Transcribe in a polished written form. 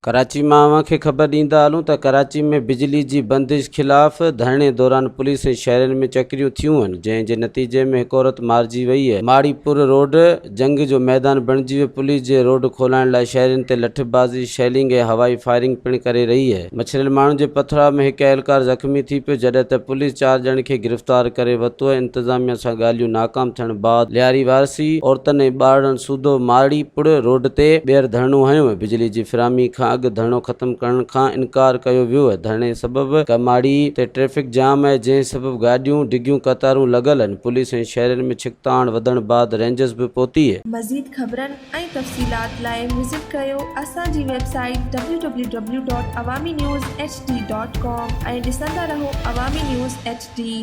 ڪراچي مان اوهان کي خبر ڏيندا هلون ته ڪراچي ۾ بجلي جي بندش خلاف ڌرڻي دوران پوليس ۽ شهرين ۾ چڪريون ٿيون آهن جنهن جي نتيجي ۾ هڪ عورت مارجي وئي آهي ماڙي پور روڊ جنگ جو ميدان بڻجي ويو پوليس جي روڊ کولائڻ لاء شهرين تي لٺبازي شيلنگ ۽ هوائي فائرنگ پڻ ڪري رهي آهي مڇريل ماڻهن جي پٿراء ۾ هڪ اهلڪار زخمي ٿي پيو جڏهن ته پوليس چار ڄڻن کي گرفتار ڪري ورتو آهي انتظاميا سان ڳالهيون ناڪام ٿيڻ بعد لياري وارثي عورتن ۽ ٻارڙن سوڌو ماڙي پڙ روڊ تي ٻيهر ڌرڻو هنيو ۽ بجلي جي فراهمي کان اڳ ڌرڻو ختم ڪرڻ کان انڪار ڪيو ويو ۽ ڌرڻي سبب ڪماڙي تي ٽريفڪ جام آهي جنهن سبب گاڏيون ڊگهيون قطارون لڳل آهن پوليس ۽ شهرين ۾ ڇڪتاڻ وڌڻ بعد رينجرز به پهتي. مزيد خبرن ۽ تفصيلات لاء وزٽ ڪريو اسان جي website W W W dot Awami news H D dot com ۽ ڏسندا رهو عوامي نيوز ايڇ ڊي.